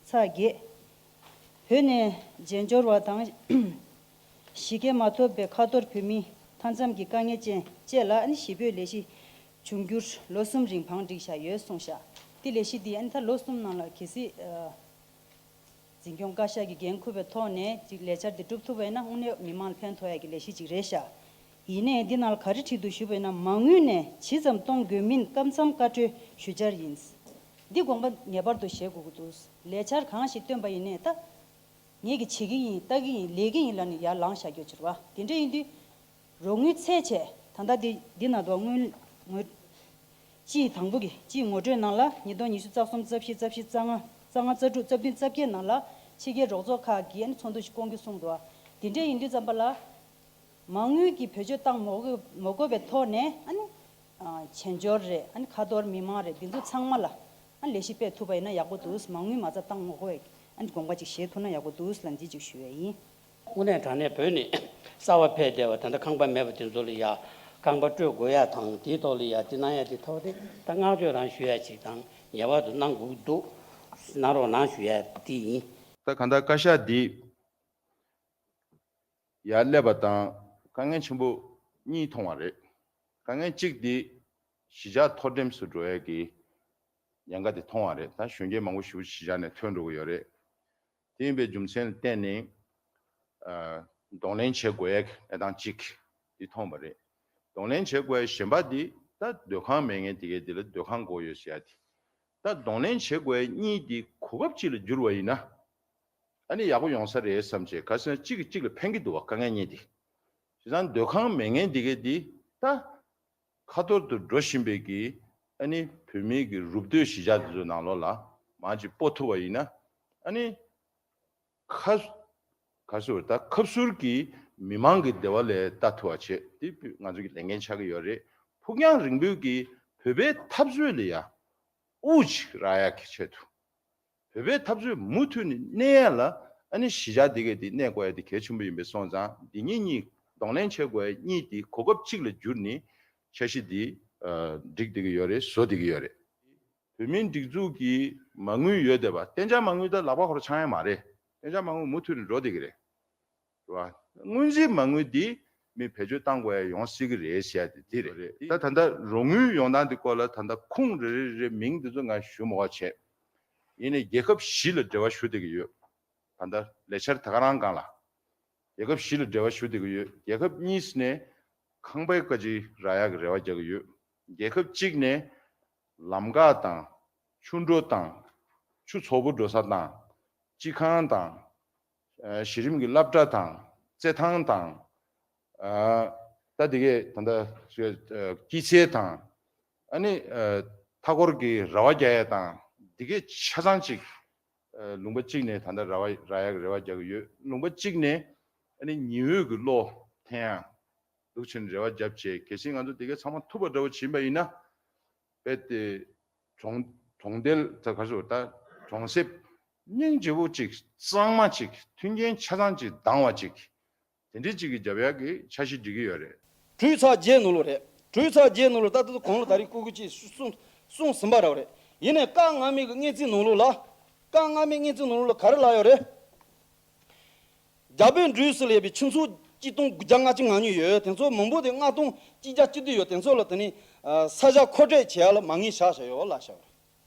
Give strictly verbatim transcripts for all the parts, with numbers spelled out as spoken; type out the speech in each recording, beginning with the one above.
ཚ་བརྒྱད། བོད་ནས་རྗེས་འབྱོར་བ་དང་། གཞིས་སྐྱེས་མ་ཐོབ་པའི་ཁ་ཐོར་བོད་མི་མཐའ་མཚམས་ཀྱི་དཀའ་ངལ་ཅན་བཅས་ལ་ཨ་ནི་གཞིས་སྤོས་ལས་གཞི་འབྱུང་འགྱུར་ལོ་གསུམ་རིང་བང་བསྒྲིགས་བཞག་ཡོད་གསུངས་ཤག་དེ་ལས་གཞི་འདི་ཨ་ནི་ད་ལོ་གསུམ་ནང་ལ་གལ་སྲིད་ཨ། འཛིན་སྐྱོང་བཀའ་ཤག་གིས་འགན་འཁུར་བའི་ཐོག་ནས་ཅིག་ལས་འཆར་འདི་འགྲུབ་ཐུབ་པ་ཡིན་ན་དངོས་གནས་མི་མང་ལ་ཕན་ཐོགས་ཡ་གི་ལས་གཞི་ཅིག་རེད་ཤག་ཡིན་ནའི་འདི་ནང་ལ་ག་རེ་བྲིས་འདུག་ཞུས་པ་ཡིན་ན། མ་དངུལ་ནས་ཇི་ཙམ་གཏོང་དགོས་མིན་སྐབས་མཚམས་བཀའ་འཁྲོལ་ཞུ་འཆར་ཡིན། འདི་དགོངས་པ་ངེས་པར་དུ་བཞེས་དགོས་ཀྱི་འདུག་ལས་འཆར་གང་ཞིག་བཏོན་པ་ཡིན་ནའི་ད། ངེད་ཀྱིས་བྱེད་ཀྱི་ཡིན། ལྟ་གི་ཡིན། ལས་ཀྱི་ཡིན་ལབ་ནས་ཡར་ལངས་བཞག་རྒྱུ་ཅིག་རེད་བ། དེ་འདྲ་ཡིན་དུས། རོགས་དངུལ་ཚད་བཅད་ད་ལྟ་འདི་འདི་ན་འདུག་དངུལ་དངུལ། སྤྱིའི་དང་པོ་གི་སྤྱིའི་ངོ་སྤྲོད་ནང་ལ་ཉིས་སྟོང་ཉི་ཤུ་རྩ་གསུམ་རྩ་བཞི་རྩ་བཞི་རྩ་ལྔ་རྩ་ལྔ་རྩ་དྲུག་རྩ་བདུན་རྩ་བརྒྱད་ནང་ལ་ཕྱི་རྒྱལ་རོགས་ཚོགས་ཁག་གིས་ཨ་ནི་ཚོགས་འདུ་ཞིག་བསྐོང་རྒྱུ་གསུངས་འདུག་དེ་འདྲ་ཡིན་དུས་ཙམ་པ་ལ། མ་དངུལ་གྱི་བེད་སྤྱོད་བཏང་མ་དགོས་མ་དགོས་པའི་ཐོག་ནས་ཨ་ནི། ཨ། བྱེས་འབྱོར་རེད། ཨ་ནི་ཁ་ཐོར་མི་མང་རེད། འདི་ཚོ་ཚང་མ་ལ་ཨ་ནི་ལས་གཞི་སྤེལ་ཐུབ་པ་ཡིན་ན་ཡག་པོ་འདུག་མ་དངུལ་མ་རྩ་བཏང་མ་དགོས་པའི་ཨ་ནི་དགོངས་པ་ཅིག་བཞེས་ཐུབ་ན་ཡག་པོ་འདུག་ལབ་འདི་ཅིག་ཞུ་ཡས་ཡིན། དངོས་གནས་དྲང་གནས་བོད་ནས་གསར་པ་ཕེབས་བསྡད་པ་ད་ལྟ་ཁང་པ་མེད་པ་དེ་ཚོ་ལ་ཡ་ཁང་པ་སྤྲོད་དགོས་ཡ་དང་དེའི་ཐོག་ལ་ཡ་དེ་གནང་ཡ་དེ་ཐོག་དེ་ད་བསྔགས་བརྗོད་རང་ཞུ་ཡ་ཅིག་དང་ངེས་པར་དུ་གནང་དགོས་ཀྱི་འདུག་གནང་རོགས་གནང་ཞུ་ཡ་དེ་ཡིན། ད་གང་ལྟར་བཀའ་ཤག་འདི་ཡར་སླེབས་པ་དང་དཀའ་ངལ་ཆེན་པོ་གཉིས་མཐོང་བ་རེད། དཀའ་ངལ་གཅིག་འདི་གཞིས་ཆགས་མཐོ་འགྲེམས་སུ་འགྲོ་ཡ་གི་ཉེན་ཁ་དེ་མཐོང་བ་རེད། ད་གཞོན་སྐྱེས་མང་པོ་ཞིག་གཞིས་ཆགས་ནས་ཐོན་འགྲོ་གི་ཡོད་རེད། དེ་ཡིན་པའི་རྒྱུ་མཚན་ལ་བརྟེན་ནས། ཨ། གདོང་ལེན་བྱེད་དགོས་ཡ་གི་གནས་སྟངས་གཅིག་འདི་མཐོང་བ་རེད། གདོང་ལེན་བྱེད་དགོས་ཡ་གཞན་པ་འདི་ད་སྡོད་ཁང་མེད་མཁན་དེ་གའི་འདི་ལ་སྡོད་ཁང་དགོས་ཡོད་ཟེར་ཡ་དེ། ད་གདོང་ལེན་བྱེད་དགོས་ཡ་གཉིས་འདི་གོ་སྐབས་གཅིག་ལ་བསྒྱུར་བ་ཡིན་ན། ཨ་ནི་ཡག་པོ་ཡོང་ས་རེད་བསམ་བྱས། ག་ཟེར་ན་གཅིག་གིས་གཅིག་ལ་ཕན་གྱི་འདུག་བ། དཀའ་ངལ་གཉིས་འདི། བྱས་ཙང་སྡོད་ཁང་མེད་མཁན་འདི་གའི་འདི་ད། ཁ་ཐོར་དུ་འགྲོ་བཞིན་པའི་གི་ཨ་ནི་བོད་མིའི་གི་རུབ་སྡོད་གཞིས་ཆགས་དེ་ཚོའི་ནང་ལོགས་ལ་མར་ཅིག་སྤོ་ཐུབ་པ་ཡིན་ན། ཨ་ནི་ཁ་ག་ཟེར་ད་ཁབ་ཟུར་གྱི་མི་མང་གི་བདེ་བ་ལ་ལྟ་ཐུབ་པ་བྱེད་དེ་ང་ཚོ་གི་ལས་འགན་ཆགས་ཀྱི་ཡོད་རེད། ཕུགས་རྒྱང་རིང་པོའི་གི་བོད་པའི་འཐབ་རྩོད་ལ་ཡ་དབུགས་ཅིག་རག་ཡག་གི་ཆེད་དུ། བོད་པའི་འཐབ་རྩོད་མུ་མཐུད་ནས་གནས་ཡ་ལ་ཨ་ནི་གཞིས་ཆགས་འདི་གས་འདི་གནས་དགོས་ཡ་འདི་གལ་ཆེན་པོ་ཡིན་པས་སོང་ཙང་འདི་གཉིས་གཉིས་གདོང་ལེན་བྱེད་དགོས་ཡ་གཉིས་འདི་གོ་སྐབས་གཅིག་ལ་བསྒྱུར་ནས་འཆར་གཞི་འདི་ཨ་སྒྲིག་བསྡད་ཀྱི་ཡོད་རེད། བཟོ་བསྡད་ཀྱི་ཡོད་རེད། བོད་མིའི་སྒྲིག་འཛུགས་ཀྱི་མ་དངུལ་ཡོད་བསྡད་པ་གཏན་འཇགས་མ་དངུལ་ད་ལག་པ་ཁོ་ར་འཆང་ཡ་མ་རེད། གཏན་འཇགས་མ་དངུལ་མུ་མཐུད་ནས་འགྲོ་བསྡད་ཀྱི་རེད། རེད་བ། སྔོན་རྩིས་མ་དངུལ་འདི་མི་བེད་སྤྱོད་གཏང་དགོས་ཡ་ཡོང་སྲིད་ཀྱི་རེད་ཟེར་ཡ་དེ་འདི་རེད། ད་ད་ལྟ་རོགས་དངུལ་ཡོང་སྟངས་འདི་སྐོར་ལ་ད་ལྟ་ཁུངས་རེ་རེ་རེ་མིང་འདི་ཚོ་ང་ཞུ་མ་དགོས་བྱས། ཡིན་ནའི་རྒྱལ་ཁབ་བཞི་ལ་འབྲེལ་བ་ཞུ་བསྡད་ཀྱི་ཡོད། ད་ལྟ་ལས་འཆར་ད་ག་རང་སྒང་ལ། རྒྱལ་ཁབ་བཞི་ལ་འབྲེལ་བ་ཞུ་བསྡད་ཀྱི་ཡོད། རྒྱལ་ཁབ་གཉིས་ནས་ཁང་པའི་བཀའ་སྤྱི་རག་ཡག་གི་རེ་བ་རྒྱག་གི་ཡོད། རྒྱལ་ཁབ་གཅིག་ནས་ལམ་འགག་དང་། ཆུ་འགྲོ་དང་། ཆུ་ཚོགས་པུ་འགྲོ་ས་དང་། སྤྱི་ཁང་དང་། ཨ། གཞི་རིམ་གྱི་སློབ་གྲྭ་དང་། རྩེད་ཐང་དང་། ཨ། ད་དེ་གས་ད་ལྟ་སྐྱིད་ཚལ་དང་། ཨ་ནི་ཨ་མཐའ་འཁོར་གྱི་ར་བ་རྒྱག་ཡས་དང་། དེ་གས་ཆ་ཚང་གཅིག་ཨ། ལུང་པ་གཅིག་ནས་ད་ལྟ་ར་བ་རག་ཡག་རེ་བ་རྒྱག་གི་ཡོད། ལུང་པ་གཅིག་ནས་ཨ་ནི་ཉི་འོད་ཀྱི་གློག་འཐེན་ཡག་འདུག་བྱས་ནས་རེ་བ་བརྒྱབ་བྱས། གལ་སྲིད་ང་ཚོ་དེ་གས་ཚང་མ་ཐུབ་པ་འདྲ་བོ་བྱིན་པ་ཡིན་ན། རྦད་དེ་གྲོང་གྲོང་རྡལ་ད་ག་ཚོད་ད་གྲོང་གསེབ་སྙིང་རྗེ་པོ་གཅིག་གཙང་མ་གཅིག་མཐུན་རྐྱེན་ཆ་ཚང་གཅིག་འདང་བ་གཅིག་དེ་འདྲའི་གཅིག་གི་རྒྱབ་ཡག་གི་འཆར་གཞི་སྒྲིག་གི་ཡོད་རེད། དྲུག་ཚེག་བརྒྱད་ནང་ལོགས་རེད། དྲུག་ཚེག་བརྒྱད་ནང་ལོགས་ད་ལྟ་གོང་ལ་ད་རེས་སྐུ་སྒེར་གྱིས་གསུངས་གསུངས་ཟིན་པ་རེད། ཡིན་ནའི་སྐབས་སྔ་མའི་གི་སྔོན་རྩིས་ནང་ལོགས་ལ། སྐབས་སྔ་མའི་སྔོན་རྩིས་ནང་ལོགས་ལ་ག་རེ་ལབ་ཡོད་རེད། རྒྱ་བོད་འབྲུག་སུ་ལས་པའི་ཆུ་ཚོད་གཅིག་སྟོང་དགུ་བརྒྱ་ལྔ་བཅུ་ང་གཉིས་ཡོད། དེ་ཚོ་མང་པོ་དེ་ལྔ་སྟོང་གཅིག་བརྒྱ་བཅུ་བདུན་ཡོད། དེ་ཚོ་ལ་དེ་ནི་ས་ཆ་མཁོ་སྤྲོད་བྱེད་ཡ་ལ་མ་དངུལ་བཞག་བཞག་ཡོད་ལབ་བཞག་ཡོད།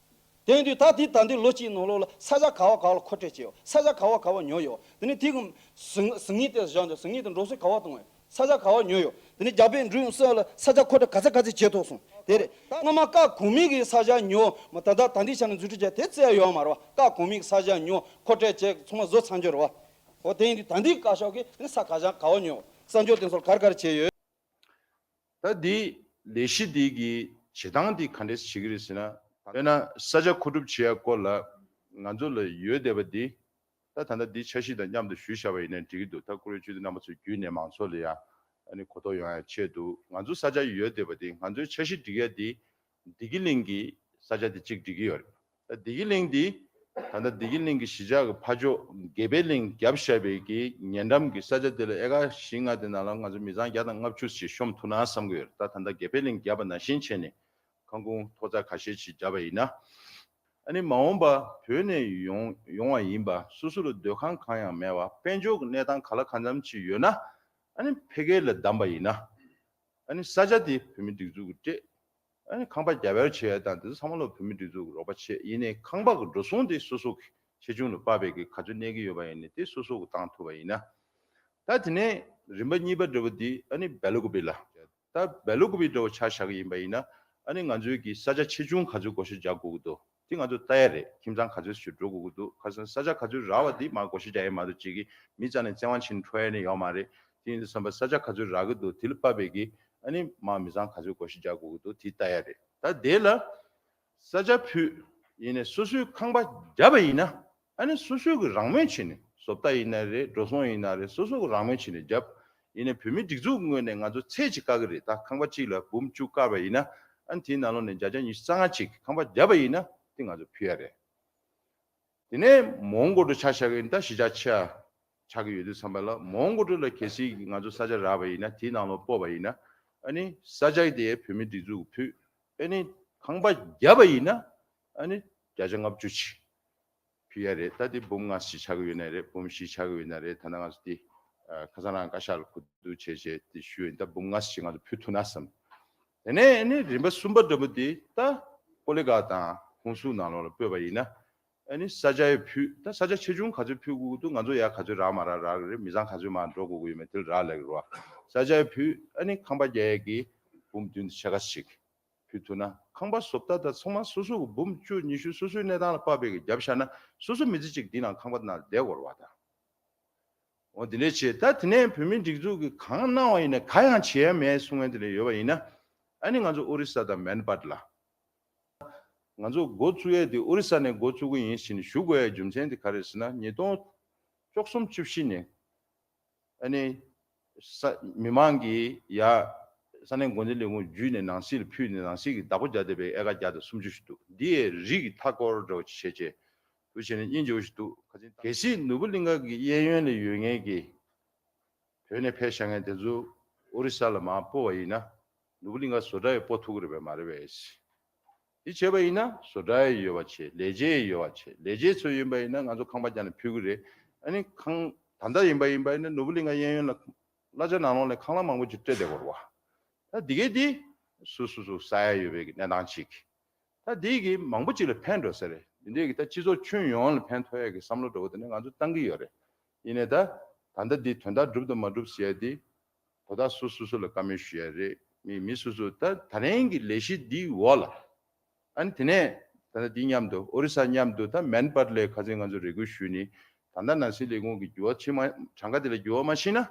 དེ་ཡིན་དུས་ད་དེ་ད་འདི་ལོ་གཅིག་ནང་ལོགས་ལ་ས་ཆ་ག་བ་ག་བ་ལ་མཁོ་སྤྲོད་བྱས་ཡོད། ས་ཆ་ག་བ་ག་བ་ཉོ་ཡོད། དེ་ནི་དེ་གི་ཟིང་ཟིང་ངེས་དེ་བཞག་འདུག་ཟིང་ངེས་དེ་འགྲོ་སོང་ག་བ་གཏོང་ཡོད། ས་ཆ་ག་བ་ཉོ་ཡོད། དེ་ནི་རྒྱ་བོད་འབྲུག་སུ་ལ་ས་ཆ་མཁོ་སྤྲོད་ག་ཚད་ག་ཚད་བྱས་ཐུབ་སོང་། དེ་རེད། ད་སྔོན་མ་སྐབས་གོང་མའི་གི་ས་ཆ་ཉོ་མ་ད་ད་ད་འདི་ཆ་ནས་འཛུགས་སྐྲུན་བྱས་དེ་བཙལ་ཡོད་མ་རེད་བ། སྐབས་གོང་མའི་གི་ས་ཆ་ཉོ་མཁོ་སྤྲོད་བྱས་ཚང་མ་བཟོ་ཚར་རྒྱུ་རེད་བ། འོ་དེ་ཡིན་དུས་ད་འདི་བཀའ་ཤག་གིས་དེ་ནི་ས་ག་ཆ་ག་བ་ཉོ་གསར་འགྱུར་དེ་ཚོར་ག་རེ་ག་རེ་བྱས་ཡོད། ད་འདི་ལས་གཞི་འདི་གི་བྱེད་སྟངས་འདི་ག་འདྲས་བྱེད་ཀྱི་རེད་ཟེར་ན། དཔེར་ན་ས་ཆ་མཁོ་སྒྲུབ་བྱེད་ཡ་སྐོར་ལ་ང་ཚོ་ལ་ཡོད་བསྡད་པ་འདི། ད་ད་ལྟ་འདི་འཆར་གཞི་དང་མཉམ་དུ་ཞུས་བཞག་པ་ཡིན་ན་འགྲིག་གི་འདུག་ད་བཀུར་འོས་སྤྱི་འཐུས་རྣམ་པ་ཚོ་བརྒྱུད་ནས་མང་ཚོགས་ལ་ཡ་ཨ་ནི་གོ་རྟོགས་ཡོང་ཡ་ཆེད་དུ་ང་ཚོའི་ས་ཆ་ཡོད་བསྡད་པ་འདི་ང་ཚོའི་འཆར་གཞི་སྒྲིག་ཡ་འདི་བདེ་སྐྱིད་གླིང་གི་ས་ཆ་འདི་གཅིག་སྒྲིག་གི་ཡོད་རེད། ད་བདེ་སྐྱིད་གླིང་འདི་ད་ལྟ་བདེ་སྐྱིད་གླིང་གི་གཞིས་ཆགས་ཀྱི་ཕ་ཕྱོགས་དགེ་འཕེལ་གླིང་བརྒྱབ་བཞག་པའི་གི་ཉེ་འགྲམ་གྱི་ས་ཆ་དེ་ལ་ཨེ་ཀར་བཞི་ལྔ་དེ་ནང་ལ་ང་ཚོ་མི་ཚང་བརྒྱ་དང་ལྔ་བཅུ་ཞིག་ཤོམ་ཐུབ་ན་བསམ་གྱི་ཡོད་རེད། ད་ད་ལྟ་དགེ་འཕེལ་གླིང་བརྒྱབ་པ་ནང་བཞིན་བྱས་ནས་ཁང་ཁུངས་ཐོག་རྩེག་ཁ་ཤས་ཤིག་བརྒྱབ་པ་ཡིན་ན། ཨ་ནི་མ་འོངས་པ་བོད་ནས་ཡོང་ཡོང་བ་ཡིན་པ། སོ་སོ་ལ་སྡོད་ཁང་གང་ཡང་མེད་པ། དཔལ་འབྱོར་གྱི་གནས་སྟངས་ག་ལ་གང་འཚམ་ཅིག་ཡོད་ན། ཨ་ནི་ཕ་གི་ལ་བདམས་པ་ཡིན་ན། ཨ་ནི་ས་ཆ་དེ་བོད་མིའི་སྒྲིག་འཛུགས་ཀྱིས་སྤྲད། ཨ་ནི་ཁང་པ་རྒྱ་བལ་བྱེད་ཡ་དང་དེ་ཚོ་ཚང་མ་ལ་བོད་མིའི་སྒྲིག་འཛུགས་ཀྱིས་རོགས་པ་བྱེད། ཡིན་ནའི་ཁང་པ་གི་འགྲོ་སོང་དེ་སོ་སོ་གི་ཆེ་ཆུང་ལ་དཔག་པའི་གི་ག་ཚོད་གནས་ཀྱི་ཡོད་པ་ཡིན་ནའི་དེ་སོ་སོ་གིས་བཏང་ཐུབ་པ་ཡིན་ན། ད་དེ་ནས་རིམ་པ་གཉིས་པ་འདྲ་བོ་དེ་ཨ་ནི་སྦེལ་ཀོབ་ལ། ད་སྦེལ་ཀོབ་འདྲ་བོ་ཆ་བཞག་གི་ཡིན་པ་ཡིན་ན། ཨ་ནི་ང་ཚོའི་གི་ས་ཆ་ཆེ་ཆུང་ག་ཚོད་བགོ་བཤའ་རྒྱག་དགོས་ཀྱི་འདུག་དེ་ང་ཚོ་ལྟ་ཡ་རེད། ཁྱིམ་ཚང་ག་ཚོད་ཞིག་འགྲོ་དགོས་ཀྱི་འདུག་ཁ་སང་ས་ཆ་ག་ཚོད་རག་པ་དེ་མར་བགོ་བཤའ་རྒྱག་ཡ་མ་གཏོགས་ཅིག་གི་མི་རྩ་ནས་བཙན་དབང་བྱས་ནས་འཕྲོག་ཡ་ནི་ཡོད་མ་རེད། དེ་ཡིན་དུས་ཙམ་པ་ས་ཆ་ག་ཚོད་རག་གི་འདུག་དེ་ལ་དཔག་པའི་གི་ཨ་ནི་མར་མི་ཚང་ག་ཚོད་བགོ་བཤའ་རྒྱག་དགོས་ཀྱི་འདུག་དེ་ལྟ་ཡ་རེད། ད་དེ་ལ་ས་ཆ་ཕུལ། ཡིན་ནའི་སོ་སོའི་ཁང་པ་བརྒྱབ་པ་ཡིན་ན། ཨ་ནི་སོ་སོའི་གི་རང་མོས་བྱས་ནས་བཟོ་ལྟ་ཡིན་ན་རེད། འགྲོ་སོང་ཡིན་ན་རེད། སོ་སོ་གི་རང་མོས་བྱས་ནས་བརྒྱབ། ཡིན་ནའི་བོད་མིའི་སྒྲིག་འཛུགས་ངོས་ནས་ང་ཚོ་ཚད་ཅིག་བཀག་གི་རེད། ད་ཁང་པ་གཅིག་ལ་འབུམ་བཅུ་བཀག་པ་ཡིན་ན། ཨ་ནི་དེའི་ནང་ལོགས་ནས་བརྒྱ་ཆ་ཉི་ཤུ་རྩ་ལྔ་ཅིག་ཁང་པ་བརྒྱབ་པ་ཡིན་ན་དེ་ང་ཚོ་ཕུལ་ཡ་རེད། དེ་ནས་མོན་གྷོ་ཆུ་ཆ་བཞག་གི་ཡིན། ད་གཞིས་ཆགས་ཆེ་ཆགས་ཀྱི་ཡོད་དུས་ཙམ་པ་ལ་མོན་གྷོ་ལ་གལ་སྲིད་ང་ཚོ་ས་ཆ་རག་པ་ཡིན་ན། དེའི་ནང་ལོགས་སྤོ་བ་ཡིན་ན། ཨ་ནི་ས་ཆ་དེ་བོད་མིའི་སྒྲིག་འཛུགས་ཕུལ། ཨ་ནི་ཁང་པ་བརྒྱབ་པ་ཡིན་ན་ཨ་ནི་བརྒྱ་ཆ་ལྔ་བཅུ་ཅིག་ཕུལ་ཡ་རེད། ད་དེ་འབུམ་ལྔ་ཞིག་ཆགས་ཀྱི་ཡོད་ན་རེད། འབུམ་བཞི་ཆགས་ཀྱི་ཡོད་ན་རེད། ད་ནང་ང་ཚོ་དེ་ཁ་སང་རང་བཀའ་ཤག་ལ་གོ་བསྡུར་བྱས་བྱས་དེ་ཞུས་ཡིན། ད་འབུམ་ལྔ་ཞིག་ང་ཚོ་ཕུལ་ཐུབ་ན་བསམ། དེ་ནས་ཨ་ནི་རིམ་པ་གསུམ་པ་འདྲ་པོ་དེ་ད་ཀོ་ལི་གྷལ་དང་ཧུན་སུར་ནང་ལོགས་ལ་སྤོས་པ་ཡིན་ན། ཨ་ནི་ས་ཆ་ཡི་ཕུལ། ད་ས་ཆ་ཆེ་ཆུང་ག་ཚོད་ཕུལ་དགོས་ཀྱི་འདུག་ང་ཚོ་ཡ་ག་ཚོད་རག་མ་རག་རག་གི་རེད། མི་ཚང་ག་ཚོད་མར་འགྲོ་དགོས་ཀྱི་ཡོད་མེད་དེ་ལ་རག་ལས་ཀྱི་རེད་བ། ས་ཆ་ཡི་ཕུལ། ཨ་ནི་ཁང་པ་རྒྱག་ཡས་ཀྱི་འབུམ་བདུན་ཕྱེད་ཀ་ཞིག་ཕུལ་ཐུབ་ན། ཁང་པ་བཟོ་ལྟ་དང་ཚང་མ་སོ་སོ་གི་འབུམ་བཅུ་ཉི་ཤུ་སོ་སོའི་གནས་སྟངས་ལ་དཔག་པའི་གི་བརྒྱབ་བཞག་ན་སོ་སོ་མི་ཚེ་གཅིག་འདི་ནང་ཁང་པ་ནང་བསྡད་དགོས་རེད་བ། ད་འོ་དེ་འདྲས་བྱས། ད་དེ་ནས་བོད་མིའི་སྒྲིག་འཛུགས་ཀྱིས་གང་གནང་བ་ཡིན་ན་ག་ཡང་བྱེད་ཡ་མེད་གསུང་མཁན་དེ་འདྲས་ཡོད་པ་ཡིན་ན། ཨ་ནི་ང་ཚོ་ཨོ་རི་ས་དང་མན་པད་ལ། ང་ཚོ་འགོ་བཙུགས་ཡས་དེ་ཨོ་རི་ས་ནས་འགོ་བཙུགས་ཀྱི་ཡིན་ཟེར་ནས་ཞུ་དགོས་ཡའི་རྒྱུ་མཚན་དེ་ག་རེ་ཟེར་ན། ཉིས་སྟོང་བཅུ་གསུམ་བཅུ་བཞི་ནས་ཨ་ནི་ས་མི་མང་གིས་ཡ་ས་གནས་འགོ་འཛིན་ལས་ཁུངས་བརྒྱུད་ནས་ནང་སྲིད་ལ་ཕུལ་ནས་ནང་སྲིད་ཀྱི་བདག་པོ་རྒྱག་བསྡད་པའི་ཨེ་ཀར་བརྒྱ་དང་སུམ་ཅུ་ཞིག་འདུག་འདི་ཡའི་རིགས་ཀྱི་མཐའ་སྐོར་འདྲ་བོ་ཞིག་བྱས་བྱས་འདུག་བྱས་ནས་སྙིང་རྗེ་བོ་ཞིག་འདུག་གལ་སྲིད་ནོར་བུ་གླིང་ག་གི་གཡས་གཡོན་ལ་ཡོད་མཁན་གྱི་བོད་ནས་ཕེབས་བཞག་མཁན་དེ་ཚོ་ཨོ་རི་ས་ལ་མར་སྤོ་བ་ཡིན་ན། ནོར་བུ་གླིང་ག་བཟོ་གྲྭ་ཡིས་སྤོ་ཐུབ་ཀྱི་རེད་པས། མ་རེད་པས། འདི་བྱས་པ་ཡིན་ན་བཟོ་གྲྭ་ཡི་ཡོད་པ་བྱས། ལས་བྱེད་ཡི་ཡོད་པ་བྱས། ལས་བྱེད་ཚོ་ཡིན་པ་ཡིན་ན་ང་ཚོ་ཁང་པ་རྒྱག་ནས་ཕུལ་གྱི་རེད། ཨ་ནི་ཁང་ད་ལྟ་ཡིན་པ་ཡིན་པ་ཡིན་ན་ནོར་བུ་གླིང་ག་གཡས་གཡོན་ལ་གླ་ཆ་ནང་ལོགས་ནས་ཁང་གླ་མང་པོ་ཅིག་སྤྲད་བསྡད་ཡོད་རེད་བ། ད་འདི་གས་འདི་སོ་སོ་སོ་ས་ཡ་ཡོད་པའི་གི་གནས་སྟངས་ཅིག་ད་འདི་གི་མང་པོ་ཅིག་ལ་ཕན་འགྲོ་ས་རེད། འདི་འདྲའི་གི་ད་སྤྱི་ཚོགས་ཁྱོན་ཡོངས་ལ་ཕན་ཐོགས་ཡ་གི་བསམ་བློ་འདྲ་བོ་དེ་ནི་ང་ཚོ་བཏང་གི་ཡོད་རེད། ཡིན་ནའི་ད་ད་ལྟ་འདི་དོན་དག་འགྲུབ་དང་མ་འགྲུབ་ཟེར་ཡ་འདི་དོ་བདག་སོ་སོ་སོ་ལ་བཀའ་མོལ་ཞུ་ཡ་རེད། མི་མི་སོ་སོ་ད་ད་རིང་གི་ལས་གཞི་འདིའི་འོག་ལ། ཨ་ནི་དེ་ནས་ད་ལྟ་འདི་མཉམ་དུ་ཨོ་རི་ས་མཉམ་དུ་ད་མན་པར་ལས་ཁ་སང་ང་ཚོ་རེ་སྐུལ་ཞུས་ནི། ད་ལྟ་ནང་སྲིད་ལས་ཁུངས་ཀྱི་འགྱུར་བ་ཕྱིན་མ་གྲངས་ཀ་དེ་ལ་འགྱུར་བ་མ་ཕྱིན་ན།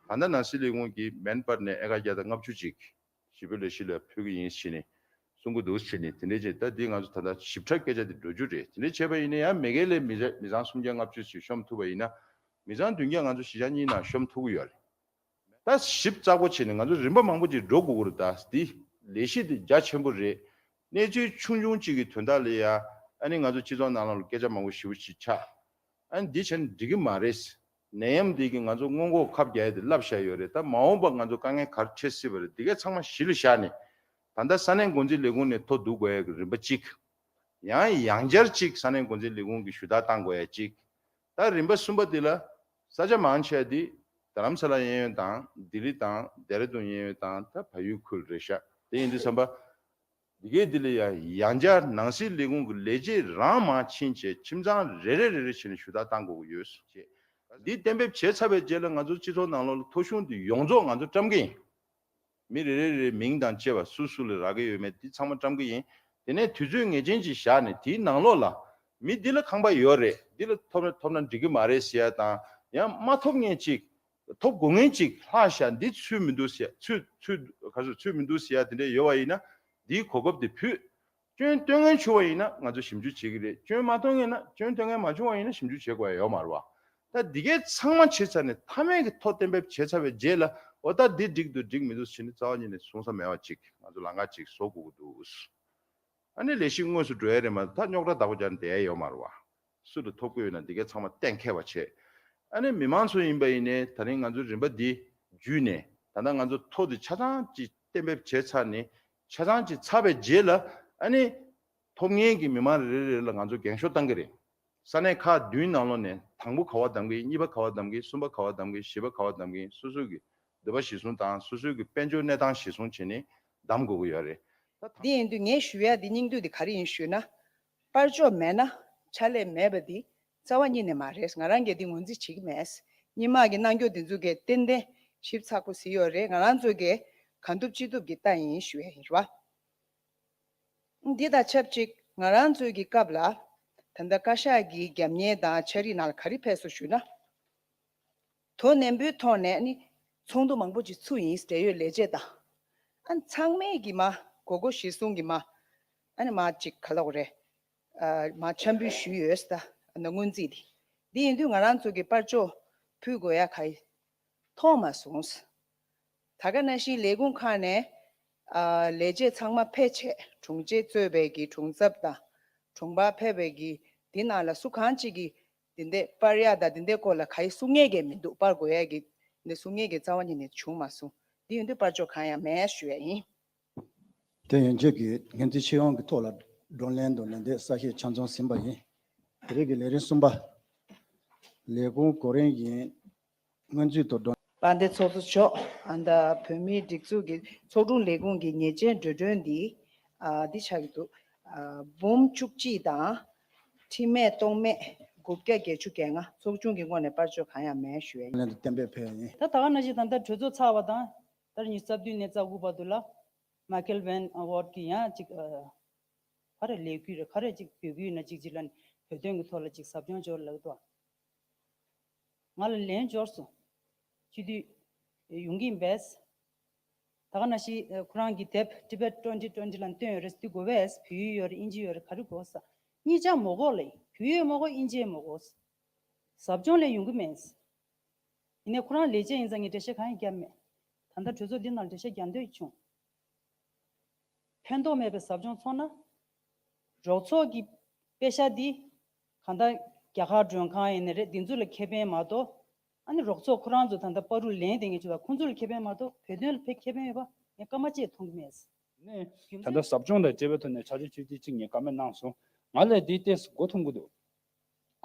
ད་ལྟ་ནང་སྲིད་ལས་ཁུངས་ཀྱིས་མན་པར་ནས་ཨེ་ཀར་བརྒྱ་དང་ལྔ་བཅུ་ཅིག་ཞི་བའི་ལས་གཞི་ལ་ཕུལ་གྱི་ཡིན་ཟེར་ནས་གསུང་གི་འདུག་ཟེར་ནས་དེ་འདྲས་བྱས། ད་འདི་ང་ཚོ་ད་ལྟ་ཞིབ་ཕྲ་སྐད་ཆ་དེ་འགྲོ་རྒྱུ་རེད། དེ་འདྲས་བྱས་པ་ཡིན་ན་ཡང་མ་གི་ལས་མི་རེ་མི་ཚང་སུམ་བརྒྱ་ལྔ་བཅུ་ཞིག་གཤོམ་ཐུབ་པ་ཡིན་ན། མི་ཚང་བདུན་བརྒྱ་ང་ཚོ་གཞིས་ཆགས་གཉིས་ནང་གཤོམ་ཐུབ་ཀྱི་ཡོད་རེད། ད་ཞིབ་ཚགས་པོ་བྱས་ནས་ང་ཚོ་རིམ་པ་མང་པོ་ཅིག་འགྲོ་དགོས་ཀྱི་རེད། ད་འདི་ལས་གཞི་དེ་རྒྱ་ཆེན་པོ་རེད། གནས་ཚུལ་ཆུང་ཆུང་ཅིག་གི་དོན་དག་ལ་ཡ་ཨ་ནི་ང་ཚོ་སྤྱི་ཚོགས་ནང་ལོགས་ལ་སྐད་ཆ་མང་པོ་ཞེ་པོ་ཅིག་ཆགས། ཨ་ནི་འདི་བྱས་ན་འགྲིག་གི་མ་རེད། ནད་ཡམས་འདི་གིས་ང་ཚོ་སྔོན་འགོག་ཁབ་རྒྱག་ཡ་དེ་བརླག་བཞག་ཡོད་རེད། ད་མ་འོངས་པ་ང་ཚོ་དཀའ་ངལ་ག་རེ་འཕྲད་སྲིད་པ་རེད། འདི་གས་ཚང་མ་གཞི་ལ་བཞག་ནས། ད་ལྟ་ས་གནས་འགོ་འཛིན་ལས་ཁུངས་ནས་ཐོ་བསྡུ་དགོས་ཡ་གི་རིམ་པ་གཅིག་ཡང་ཡང་བསྐྱར་གཅིག་ས་གནས་འགོ་འཛིན་ལས་ཁུངས་ཀྱིས་ཞུ་དག་བཏང་དགོས་ཡ་གཅིག་ད་རིམ་པ་གསུམ་པ་འདི་ལ་ས་ཆ་མང་ཆེ་བ་འདི་རྡ་རམ་ས་ལ་གཡས་གཡོན་དང་ལྡི་ལི་དང་ལྡེ་ར་ལྡུན་གཡས་གཡོན་དང་ད་བལ་ཡུལ་ཁུལ་རེད་ཤག་དེ་ཡིན་དུས་ཙམ་པ། འདི་གའི་འདི་ལ་ཡང་ཡང་བསྐྱར་ནང་སྲིད་ལས་ཁུངས་ཀྱི་ལས་བྱེད་རང་མར་ཕྱིན་བྱས་ཁྱིམ་ཚང་རེ་རེ་རེ་རེ་བྱས་ནས་ཞུ་དག་བཏང་དགོས་ཀྱི་ཡོད་ཟེར་བྱས། འདི་གཏན་འབེབས་བྱས་ཚར་བའི་རྗེས་ལ་ང་ཚོ་སྤྱི་ཚོགས་ནང་ལོགས་ལ་ཐོ་གཞུང་འདི་ཡོངས་རྫོགས་ང་ཚོ་བཀྲམ་གྱི་ཡིན། མི་རེ་རེ་རེའི་མིང་དང་བཅས་པ་སུ་སུ་ལ་རག་གི་ཡོད་མེད་འདི་ཚང་མ་བཀྲམ་གྱི་ཡིན། དེ་ནས་དུས་ཚོད་ངེས་ཅན་ཅིག་བཞག་ནས་དེའི་ནང་ལོགས་ལ་མི་འདི་ལ་ཁང་པ་ཡོད་རེད། འདི་ལ་ཐོབ་ན་ཐོབ་ན་འགྲིག་གི་མ་རེད་ཟེར་ཡ་དང་། ཡང་མ་ཐོབ་མཁན་ཅིག་ཐོབ་དགོས་མཁན་ཅིག་ལྷག་ཤག་འདི་ཚུད་མི་འདུག་ཟེར་ཚུད་ཚུད་ག་ཚོད་ཚུད་མི་འདུག་ཟེར་ཡ་དེ་འདྲ་ཡོད་པ་ཡིན་ན་འདིའི་གོ་སྐབས་དེ་ཕུད། སྐྱོན་སྟོན་མཁན་བྱུང་བ་ཡིན་ན་ང་ཚོ་ཞིབ་འཇུག་བྱེད་ཀྱི་རེད། སྐྱོན་མ་སྟོན་མཁན་ན་སྐྱོན་སྟོན་མཁན་མ་བྱུང་བ་ཡིན་ན་ཞིབ་འཇུག་བྱེད་དགོས་ཡ་ཡོད་མ་རེད་བ། ད་འདི་གས་ཚང་མ་བྱས་ཚར་ནས་མཐའ་མའི་གི་ཐོ་གཏན་འབེབས་བྱས་ཚར་བའི་རྗེས་ལ་འོ་ད་འདི་འགྲིག་འདུག་འགྲིག་མི་འདུག་ཟེར་ནས་རྩ་བ་ཉིད་ནས་གསུང་ས་མེད་པ་ཅིག་ང་ཚོ་ལམ་ཁ་ཅིག་བཟོ་དགོས་ཀྱི་འདུག་ཨ་ནི་ལས་གཞི་དངོས་སུ་འགྲོ་ཡ་རེད་མ་གཏོགས་ད་རྙོག་དྲ་བདག་པོ་རྒྱག་ནས་བསྡད་ཡ་ཡོད་མ་རེད་བ། སུ་ལ་ཐོབ་ཀྱི་ཡོད་ན་འདི་གས་ཚང་མ་གཏན་འཁེལ་བ་བྱས། ཨ་ནི་མི་མང་ཚོ་ཡིན་པ་ཡིན་ནའི་ད་རིང་ང་ཚོ་རིམ་པ་འདི་བརྒྱུད་ནས་ད་ལྟ་ང་ཚོ་ཐོ་འདི་ཆ་ཚང་ཅིག་གཏན་འབེབས་བྱས་ཚར་ནས་ཆ་ཚང་ཅིག་ཚར་བའི་རྗེས་ལ་ཨ་ནི་ ཐོབ་མཁན་གྱི་མི་མང་རེ་རེ་རེ་ལ་ང་ཚོ་འགེངས་ཤོག་བཏང་གི་རེད། ས་གནས་ཁག་བདུན་ནང་ལོགས་ནས་དང་པོ་ག་པར་བདམས་ཀྱི། གཉིས་པ་ག་པར་བདམས་ཀྱི། གསུམ་པ་ག་པར་བདམས་ཀྱི། བཞི་པ་ག་པར་བདམས་ཀྱི། སོ་སོ་གི་འདོད་པ་གཞིར་བཟུང་དང་སོ་སོའི་གི་དཔལ་འབྱོར་གནས་སྟངས་གཞིར་བཟུང་བྱས་ནས་བདམས་དགོས་ཀྱི་ཡོད་རེད། ད་དེ་ཡིན་དུས་ངས་ཞུ་ཡ་འདི་སྙིང་བསྡུས་འདི་ག་རེ་ཡིན་ཞུས་ན། པར་ཕྱོགས་མེད་ན་ཕྱག་ལས་མེད་པ་འདི་རྩ་བ་ཉིད་ནས་མ་རེད། ང་རང་གིས་འདི་ངོས་འཛིན་བྱེད་ཀྱི་མེད། སྔོན་མ་གི་གནང་སྐྱོར་འདི་ཚོ་གིས་ཏན་ཏན་ཞིབ་ཚགས་པོ་གཟིགས་ཡོད་རེད། ང་རང་ཚོ་གིས་གང་ཐུབ་ཅི་ཐུབ་ཀྱིས་བལྟས་ཡིན་ཞུ་ཡ་ཡིན་རེད་བ། འདི་དང་ཆབས་ཅིག་ང་རང་ཚོའི་གི་སྐབས་ལ་ད་ལྟ་བཀའ་ཤག་གི་རྒྱབ་གཉེར་དང་ཕྱག་བྲིས་ནང་ལ་ག་རེ་ཕེབས་སོང་ཞུས་ན། དོ་ནན་པོའི་ཐོག་ནས་ནི་ཚོགས་འདུ་མང་པོ་ཅིག་ཚུགས་ཡིན། འབྲེལ་ཡོད་ལས་བྱེད་དང་། ཨ་ནི་ཚང་མས་ཀྱི་མ་དགོས་མཁོ་གཞིར་བཟུང་གི་མ་ཨ་ནི་མ་ཅིག་ག་ལབ་དགོས་རེད། ཨ་མ་འཆར་འབུལ་ཞུས་ཡོད་ས་ད་སྔོན་རྩིས་དེ། འདི་ཡིན་དུས་ང་རང་ཚོ་གི་པར་ཕྱོགས་ཕུལ་དགོས་ཡ་ག་ཡི་མཐོང་མ་སོང་། ད་ག་ནང་བཞིན་ལས་ཁུངས་ཁག་ནས་ཨ་ལས་བྱེད་ཚང་མ་ཕེབས་བྱས་དྲུང་ཆེ་གཙོས་པའི་གི་དྲུང་ཚབ་དང་དྲུང་འཕར་ཕེབས་པའི་གི་འདི་ནང་ལ་སུ་གང་ཅིག་གིས་འདི་འདྲའི་པར་ཡག་དང་འདི་འདྲའི་སྐོར་ལ་ག་ཡི་གསུང་ངེས་ཀྱི་མི་འདུག་པར་དགོས་ཡ་གི་འདི་གསུང་ངེས་ཀྱི་རྩ་བ་ཉིད་ནས་བྱུང་མ་སོང་། འདི་ཡིན་དུས་པར་ཕྱོགས་གང་ཡང་མེད་ཞུ་ཡ་ཡིན། དེ་ཡན་ཆད་ཀྱི་སྙན་ཚིག་སྤྱི་ཡོངས་ཀྱི་ཐོག་ལ་བགྲོ་གླེང་དང་ལན་འདེབས་གསལ་བཤད་ཆ་ཚང་ཟིན་པ་ཡིན། དེ་རིང་གི་ལས་རིམ་གསུམ་པ། ལས་ཁུངས་གོ་རིམ་བཞིན་སྔོན་ཚུད་དུ་བགྲོ། དཔལ་ལྡན་ཚོགས་གཙོ་མཆོག་ཨ་ད་བོད་མིའི་སྒྲིག་འཛུགས་ཀྱི་ཚོགས་དྲུང་ལས་ཁུངས་ཀྱི་ཉེས་ཅན་འགྲོ་གྲོན་འདི་ཨ་འདི་ཆགས་ཀྱི་འདུག་ཨ་འབུམ་བཅུ་གཅིག་དང་ཁྲི་མེད་སྟོང་མེད་དགུ་བརྒྱ་བརྒྱད་ཅུ་གྱ་ལྔ། ཚོགས་ཆུང་གི་ངོས་ནས་པར་ཕྱོགས་གང་ཡང་མེད་ཞུ་ཡ་ཡིན། ལན་དུ་གཏན་འབེབས་ཕེབས་ཡིན། ད་ད་ག་ནང་བཞིན་ད་ལྟ་གྲོས་ཚོགས་ཚར་བ་དང་ད་ཉི་ཤུ་རྩ་བདུན་ནས་རྩ་དགུ་བར་དུ་ལ་མ་ཀེལ་ཝན་ཝོར་གྱི་ཡང་ཅིག་ཨ་ག་རེ་ལས་འགུལ་རེད། ག་རེ་ཅིག་འབོད་སྐུལ་ཡིན་ན་ཅིག་ཅིག་ལ་བོད་དོན་གྱི་ཐོག་ལ་ཅིག་ཟབ་སྦྱོང་འབྱོར་ལབ་འདུག་ང་ལ་ལན་འབྱོར་སོང་། སྤྱི་འཐུས་ཡོང་གི་ཡིན་པས། ད་ག་ནང་བཞིན་ཁོ་རང་གི་དེབ་Tibet twenty twenty ལ་བཏོན་ཡོད་རེད། འདི་དགོས་པས། བོད་ཡིག་ཡོད་རེད། ཨིན་ཇི་ཡོད་རེད། ག་རེ་དགོས་ས། གཉིས་ཆ་མ་དགོས་ལབ་ཡིན། བོད་ཡིག་མ་དགོས། ཨིན་ཇི་མ་དགོས། ཟབ་སྦྱོང་ལ་ཡོང་གི་མེད། ཡིན་ནའི་ཁོ་རང་ལས་བྱེད་ཡིན་ཙང་ངས་འགྲེལ་བཤད་གང་ཡང་བརྒྱབ་མེད། ད་ལྟ་གྲོས་ཚོགས་འདི་ནང་འགྲེལ་བཤད་རྒྱག་འདོད་བྱུང་། ཕན་ཐོགས་མེད་པའི་ཟབ་སྦྱོང་ཚོགས་ན། རོགས་ཚོགས་ཀྱི་པེ་ཤ་འདི་གང་ལྟར་རྒྱ་གར་མགྲོན་ཁང་ཡིན་ནའི་རེད། འདི་ཚོ་ལ་ཁེ་ཕན་མ་གཏོགས། ཨ་ནི་རོགས་ཚོགས་ཁོ་རང་ཚོ་ད་ལྟ་བར་དུ་ལན་འདེབས་མཁན་ཚོ་ལ་ཁོང་ཚོ་ལ་ཁེ་ཕན་མ་གཏོགས་བོད་དོན་ལ་ཕན་ཁེ་ཕན་ཡོད་པ་ངས་སྐར་མ་གཅིག་མཐོང་གི་མེད། ནས་ད་ལྟ་ཟབ་སྦྱོང་དང་བཅས་པའི་ཐོག་ནས་ཕྱག་ཕྱིད་ཆུ་ཚོད་གཅིག་ངས་བཀའ་མོལ་གནང་སོང་། ང་ལ་འདི་ཏོག་ཙམ་མགོ་འཐོམ་གྱི་འདུག་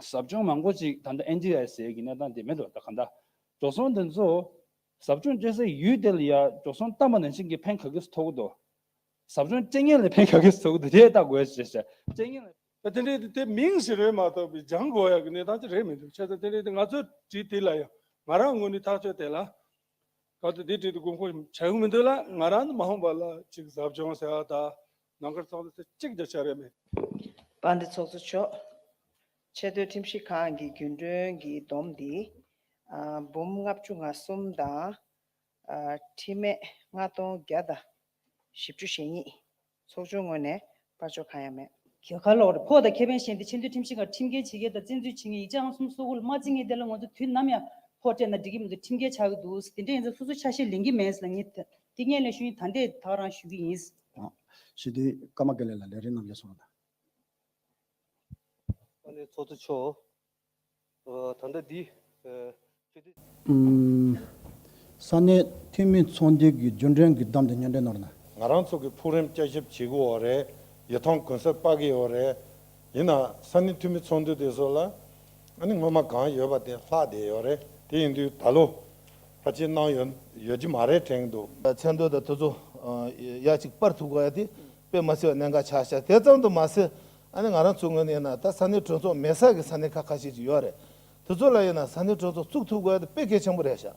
ཟབ་སྦྱོང་མང་པོ་ཅིག་ད་ལྟ་ཨེན་ཌི་ཨའི་ཟེར་གྱི་གནས་སྟངས་དེ་མེད་འགྲོ། ད་གང་ལྟར་འགྲོ་སོང་དེ་ཚོ་ཟབ་སྦྱོང་བྱེད་སའི་ཡུལ་དེ་ལ་ཡ་འགྲོ་སོང་བཏང་པ་ནང་བཞིན་གྱི་ཕན་ག་གེ་ཐོགས་ཀྱི་འདུག་ཟབ་སྦྱོང་སྤྲད་མཁན་ལ་ཕན་ག་གེ་ཐོགས་ཀྱི་འདུག་དེ་ལྟ་དགོས་ཞེས་བཤད། སྤྲད་མཁན་ལ། ད་དེ་འདྲའི་དེ་མིང་ཞིག་རེད་མ་གཏོགས་པའི་སྦྱང་དགོས་ཡག་གི་གནས་སྟངས་ཅིག་རེད་མི་འདུག་བྱས་ཙང་དེ་འདྲའི་དེ་ང་ཚོའི་བྲིས་དེ་ལ་ཡང་ང་རང་ངོས་ནས་ཐག་གཅོད་དེ་ལ། ག་དུས་འདི་བྲིས་དུས་དགོས་མཁོ་བྱ་གི་མི་འདུག་ལ། ང་རང་ནི་མ་འོངས་པ་ལ་ཅིག་ཟབ་སྦྱོང་ཟེར་བ་དང་ནང་ཁུལ་ཚོགས་འདུ་ཟེར་གཅིག་ཀྱང་བྱ་རེད་མེད། དཔལ་ལྡན་ཚོགས་གཙོ་མཆོག་ཆེས་མཐོའི་ཁྲིམས་ཞིབ་ཁང་གི་རྒྱུན་གྲོན་གྱི་བསྡོམས་འདི་ཨ་འབུམ་ལྔ་བཅུ་ང་གསུམ་དང་ཨ་ཁྲི་མེད་ལྔ་སྟོང་བརྒྱ་དང་བཞི་བཅུ་ཞེ་གཉིས། ཚོགས་ཆུང་ངོས་ནས་པར་ཕྱོགས་གང་ཡང་མེད། ག་ལོག་རེད། ཕོགས་དང་ཁེ་ཕན་གཞན་དེ་ཆེས་མཐོའི་ཁྲིམས་ཞིབ་ཁང་ཁྲིམས་འགལ་བྱེད་མཁན་དང་བཙན་འཛུལ་བྱེད་མཁན་ཡིག་ཆ་ཨང་གསུམ་སོ་དགུ་ལ་མ་བརྩི་མཁན་དེ་ལ་ང་ཚོ་དུས་ནམ་ཡང་ཕོགས་སྤྲད་ན་འགྲིག་གི་མི་འདུག་ཁྲིམས་འགལ་ཆགས་ཀྱི་འདུག་དེ་འདྲ་ཡིན་ཙང་སོ་སོ་ཆ་ཤས་ལེན་གྱི་མེད་ཟེར་ལ་ངས་དེ་སྔོན་ལ་ཞུས་ཡིན། ད་ལྟའི་ད་ག་རང་ཞུ་གི་ཡིན། ཞི་བདེ་ཀརྨ་དགེ་ལེགས་ལ་ལས་རིམ་རྣམས་ཀྱིས་གསུངས་དང་། ཨ་ནི་ཚོགས་གཙོ་མཆོག་ཨ་ད་ལྟ་འདི་ཨ་ཆོས་སྡེ། ཨུམ། ས་གནས་འཐུས་མི་ཚོགས་འདུ་གི་རྒྱུན་གྲོན་གྱི་བསྡོམས་དེ་སྙན་སྒྲོན་གནང་རོགས་གནང་། ང་རང་ཚོ་གི་ཕུག་རོན་བསྐྱར་ཞིབ་བྱེད་དགོས་པ་རེད། ཡིག་ཐོག་གུན་གསབ་སྤར་གྱི་ཡོད་རེད། ཡིན་ན་ས་གནས་འཐུས་མི་ཚོགས་འདུ་དེ་ཚོ་ལ་ཨ་ནི་སྔོན་མ་གང་ཡོད་པ་དེ་ལྷག་བསྡད་ཡོད་རེད། དེ་ཡིན་དུས་ད་ལོ་ཕལ་ཆེར་གནང་ཡོད་ཡོད་ཀྱི་མ་རེད་དྲན་གྱི་འདུག་མཚན་ཐོ་དང་དེ་ཚོ་ཡ་གཅིག་སྤར་ཐུབ་དགོས་ཡ་དེ་དཔེ་མ་སྲིད་པ་གནད་འགག་ཆགས་ཤག་དེ་ཙམ་དུ་མ་ཟད། ཨ་ནི་ང་རང་ཚོའི་ངོས་ནས་ཡིན་ན་ད་ས་གནས་གྲོས་ཚོགས་མེད་ས་གི་ས་གནས་ཁག་ཁ་ཤས་ཅིག་ཡོད་རེད། དེ་ཚོ་ལ་ཡིན་ན་ས་གནས་གྲོས་ཚོགས་བཙུགས་ཐུབ་དགོས་ཡ་དེ་དཔེ་གལ་ཆེན་པོ་རེད་ཤག